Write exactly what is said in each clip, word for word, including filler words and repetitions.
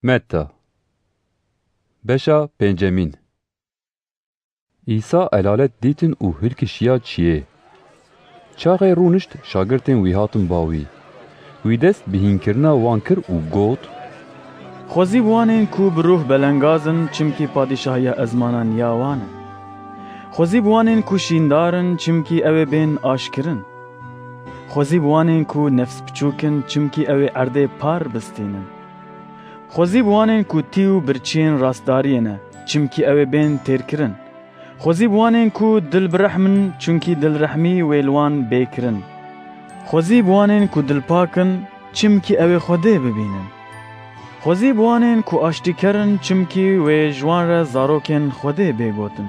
Metta. Beşa pêncemîn. Îsa elalet dîtin û hilkişiya çiyê. Çaxê rûnişt şagirtên wî hatin ba wî. Wî dest bi hînkirina wan kir û got, Xwezî bi wan ên ku bi rûh belengaz in, çimkî padîşahiya ezmanan ya wan e. Xwezî bi wan ên ku şîndar in, çimkî ew ê bên aşkirin. Xwezî bi wan ên ku nefs piçûk in, çimkî ew ê erdê par bistînin. Xwezî bi wan ên ku tî û birçiyên rastdariyê ne, çimkî ew ê bên têrkirin. Xwezî bi wan ên ku dilbirehm in, çimkî dilrehmî wê li wan bê kirin. Xwezî bi wan ên ku dilpak in, çimkî ew ê Xwedê bibînin. Xwezî bi wan ên ku aştîker in, çimkî wê ji wan re zarokên Xwedê bê gotin.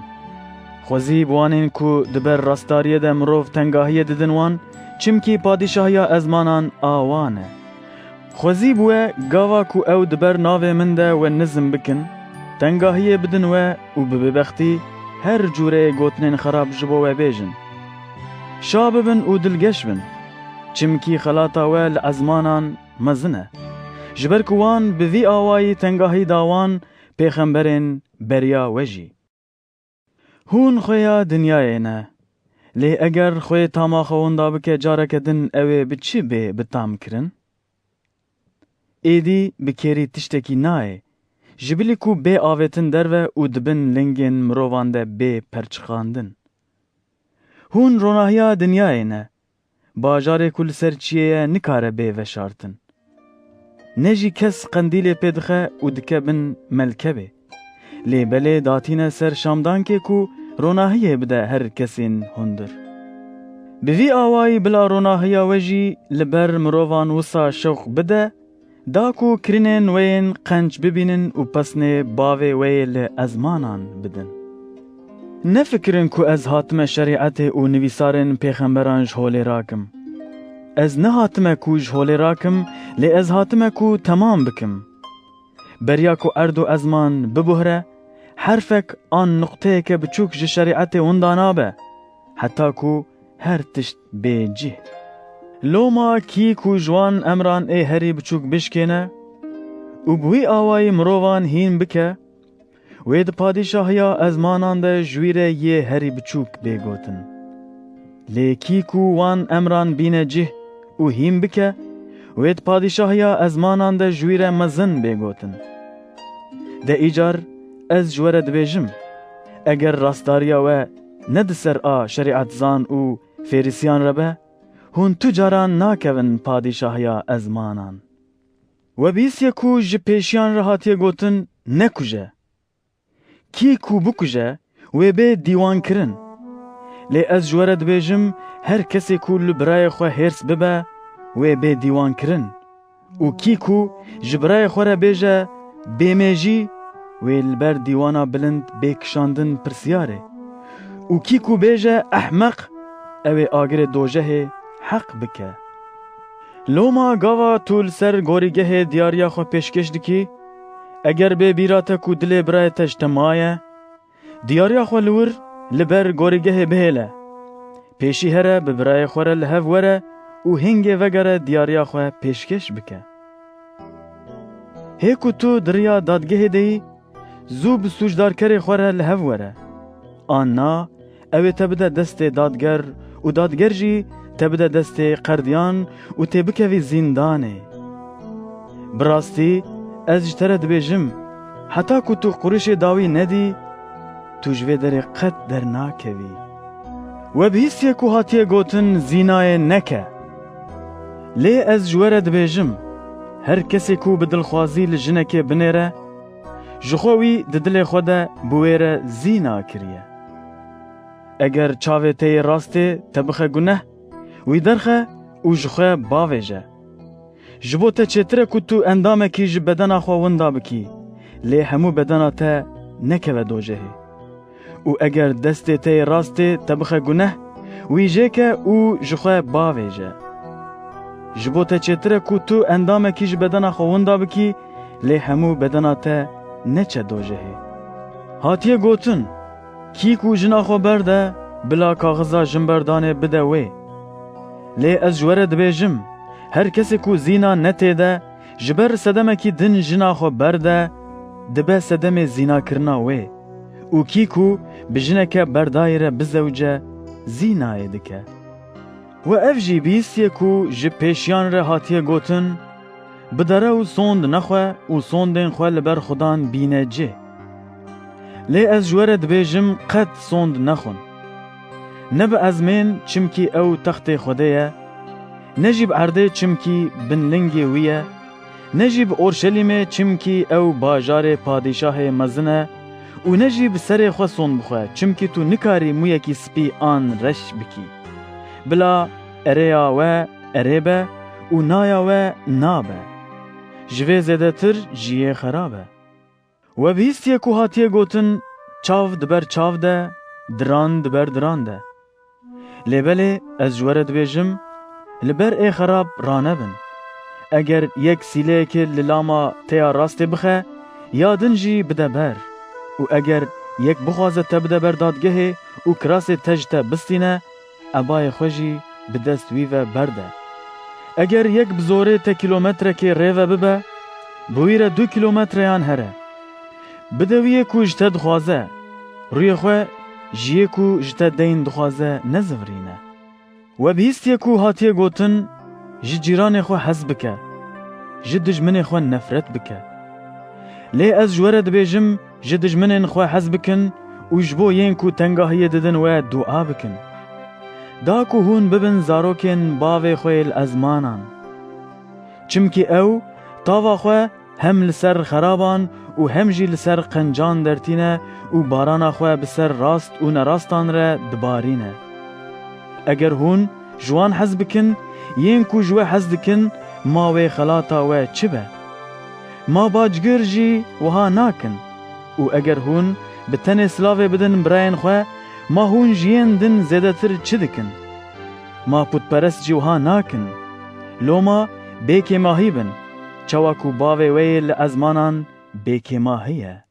Xwezî bi wan ên ku di ber rastdariyê de mirov tengahiyê didin wan, çimkî padîşahiya ezmanan a wan e. Xwezî bi we gava ku ew di ber navê min de we nizm bikin, tengahiyê bidin we û bi bêbextî her cûreyê gotinên xerab ji bo we bêjin. Şa bibin û dilgeş bin, çimkî xelata we li ezmanan mezin e. Ji ber ku wan bi vî awayî tengahî da wan pêxemberên beriya we jî. Hûn xweya dinyayê ne. Lê eger xwê tama xwe winda bike, careke din ew ê bi çi bê bi tam kirin? Êdî bi kêrî tiştekî nayê, ji bilî ku bê avêtin derve û di bin lingên mirovan de bê perçiqandin. Hûn ronahiya dinyayê ne. Bajarê ku li ser çiyê ye nikare bê veşartin. Ne jî kes qendîlê pê dixe û dike bin melkebê. Lê belê datîne ser şamdankê ku ronahiyê bide her kesên hundir. Bi vî awayî bila ronahiya we jî li ber mirovan wisa şewq bide, da ku kirinên we yên qenc bibînin û pesnê bavê we yê li ezmanan bidin. Nefikirin ku ez hatime şerîetê û nivîsarên pêxemberan ji holê rakim. Ez nehatime ku ji holê rakim, lê ez hatime ku temam bikim. Beriya ku erd û ezman bibuhre, herfek an nuqteyeke biçûk ji şerîetê winda nabe, heta ku her tişt bê cih. Loma kî ku ji wan emran ê herî biçûk bişkêne û bi wî awayî mirovan hîn bike, wê di padîşahiya ezmanan de ji wî re yê herî biçûk bê gotin. Lê kî ku wan emran bîne cih û hîn bike, wê di padîşahiya ezmanan de ji wî re mezin bê gotin. De îcar ez ji we re dibêjim, eger rastdariya we ne di ser a şerîetzan û fêrisiyan re be, hûn tu caran nakevin padîşahiya ezmanan. We bihîstiye ku ji pêşiyan re hatiye gotin, nekuje. Kî ku bikuje, wê bê dîwankirin. Lê ez ji we re dibêjim, her kesê ku li birayê xwe hêrs bibe, wê bê dîwankirin. Û kî ku ji birayê xwe re bêje, bêmêjî, wê li ber dîwana bilind bê kişandin pirsyarê. Û kî ku bêje, ehmeq, ew ê agirê dojehê heq bike. Loma gava tu li ser gorîgehê diyariya xwe pêşkêş dikî, eger bê bîra te ku dilê birayê te ji te maye, diyariya xwe li wir li ber gorîgehê bihêle. Pêşî here bi birayê xwe re li hev were û hingê vegere diyariya xwe pêşkêş bike. Hê ku tu di riya dadgehê de yî, zû bi sûcdarkerê xwe re li hev were. An na, ew ê te bide destê dadger û dadger jî te bide destê qerdiyan û tê bikevî zîndanê. Bi rastî, ez ji te re dibêjim, heta ku tu qurişê dawî nedî, tu ji vê derê qet dernakevî. We bihîstiye ku hatiye gotin, zînayê neke. Lê ez ji we re dibêjim, her kesê ku bi dilxwazî li jinekê binêre, ji xwe wî di dilê xwe de bi wê re zîna kiriye. Eger çavê te yê rastê te bixe guneh, wî derxe û ji xwe bavêje. Ji bo te çêtir e ku tu endamekî ji bedena xwe winda bikî, lê hemû bedena te nekeve dojehê. Û eger destê te yê rastê te bixe guneh, wî jêke û ji xwe bavêje. Ji bo te çêtir e ku tu endamekî ji bedena xwe winda bikî, lê hemû bedena te neçe dojehê. Hatiye gotin, kî ku jina xwe berde, bila kaxiza jinberdanê bide wê. Lê ez ji we re dibêjim, her kesê ku zîna ne tê de, Ji ber sedemekî din jina xwe berde, dibe sedemê zînakirina wê û kî ku bi jineke berdayî re bizewce, zînayê dike. We ev jî bihîstiye ku ji pêşiyan re hatiye gotin, Bidere û sond nexwe û sondên xwe li ber Xudan bîne cih. Lê ez ji we re dibêjim, qet sond nexwin. Ne bi ezmên, çimkî ew textê Xwedê ye, ne jî bi erdê, çimkî binlingê wî ye, ne jî bi Orşelîmê, çimkî ew bajarê padîşahê mezin e, û ne jî bi serê xwe sond bixwe, çimkî tu nikarî mûyekî spî an reş bikî. Bila erê ya we erê be û na ya we na be. Ji vê zêdetir jiyê xerab e. We bihîstiye ku hatiye gotin, Çav di ber çav de, diran di ber diran de. Lê belê ez ji we re dibêjim, li ber ê xerab ranebin. Eger yek sîleyekê li lama te ya rastê bixe, ya din jî bide ber. Û eger yek bixwaze te bide ber dadgehê û kirasê te ji te bistîne, ebayê xwe jî bi dest wî ve berde. Eger yek bi zorê te kîlometrekê rê ve bibe, bi wî re du kîlometreyan here. Bide wî yê ku ji te dixwaze, rûyê xwe ji yê ku ji te deyn dixwaze nezivirîne. We bihîstiye ku hatiye gotin, Ji cîranê xwe hez bike, ji dijminê xwe nefret bike. Lê ez ji we re dibêjim, ji dijminên xwe hez bikin û ji bo yên ku tengahiyê didin we dua bikin. Da ku hûn bibin zarokên bavê xwe yê li ezmanan. Çimkî ew tava xwe hem li ser xeraban û hem jî li ser qencan dertîne û barana xwe bi ser rast û nerastan re dibarîne. Eger hûn ji wan hez bikin, yên ku ji we hez dikin, ma wê xelata we çi be? Ma bacgir jî wiha nakin. Û eger hûn bi tenê silavê bidin birayên xwe, ma hûn ji yên din zêdetir çi dikin? Ma pûtperest jî wiha nakin. Loma bêkêmahî bin, çawa ku bavê we yê li ezmanan bêkêmahî ye.